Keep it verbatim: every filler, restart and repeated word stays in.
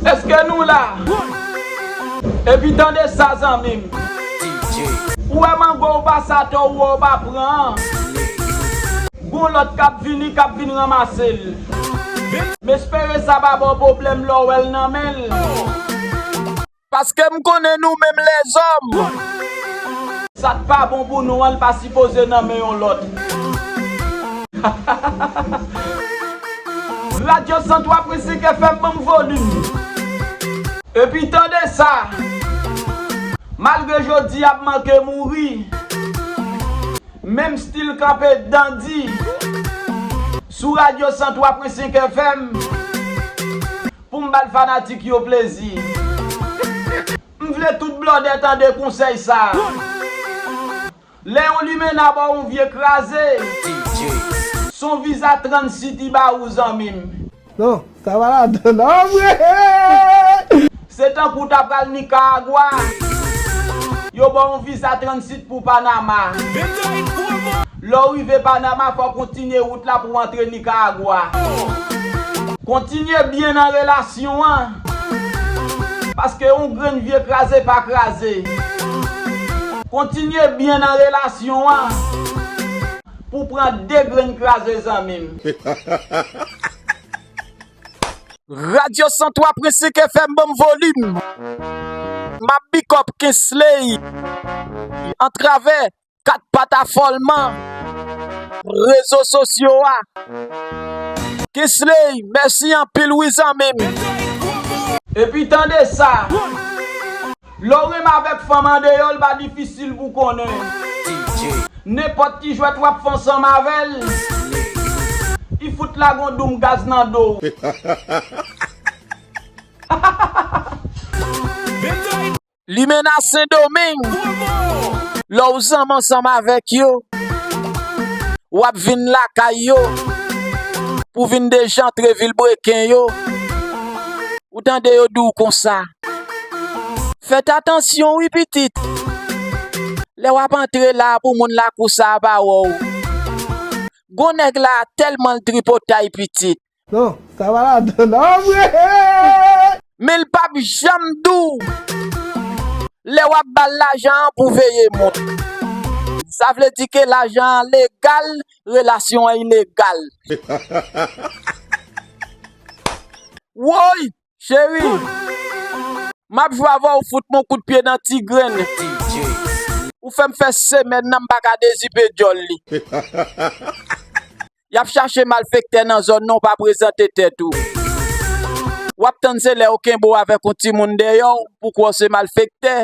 Èske nou la? Epi tande sa, zanmi m. Ou wè mango ou pa sa, atò ou wè ou pa pran. Gon lòt k ap vini, k ap vin ranmase l. M espere sa pa ba w pwoblèm lè w wè l nan men l. Paske m konnen nou menm lèzòm, sa k pa bon pou nou an, l pa sipoze nan men yon lòt. Radyo san twa pwen senk F M, ban m volim. Epi tande sa, malgre jodi a m manke mouri, menm stil kanpe dandi sou radyo san twa pwen senk F M pou m ba l fanatik yo plezi. M vle tout blòdè tande konsèy sa. Lè yon limena ba w yon vye kraze, se yon viza trannsit li ba ou, zanmi m. Non, sa pa ladan non, vre. Se tankou w ta pral Nikaragwa, yo ba w yon viza trannsit pou Panama. Lè w rive Panama, fò w kontinye wout la pou w antre Nikaragwa. Kontinye byen nan relasyon an, paske yon grenn vye kraze pa kraze. Kontinye byen nan relasyon an pou w pran de grenn kraze, zanmi m. Radyo san twa pwen senk F M, ban m volim. M ap big up Kinsley atravè kat patafòlman rezo sosyo a. Kinsley, mèsi anpil wi, zanmi m. Epi tande sa. Lè w renmen avèk fanm andeyò, l pa difisil pou w konnen. Nenpòt ki jwèt w ap fè ansanm avè l, li fout lage yon doum gaz nan do w. Limena Sendomeng, lè w zanmi ansanm avèk yo, w ap vin lakay yo pou vin dejantre vilbreken yo. Ou tande yo di w konsa. Fèt atansyon wi pitit. Lè w ap antre la pou moun lakou sa a pa wè w. Gon nèg la tèlman l tripotay pitit. Non, sa pa ladan non, vre. Men l p ap janm di w lè w ap ba l lajan an pou veye moun. Sa vle di ke lajan an legal, relasyon an ilegal. Woy! Cheri, m ap jwe avè w, fout m yon kout pye nan ti grenn. Ou fè m fè semèn nan m pa ka dezipe djòl li. Y ap chache malfektè nan zòn nan, w pa prezante tèt ou. W ap tann se lè yo kenbe w avèk yon timoun dèyè w pou kwè w se malfektè.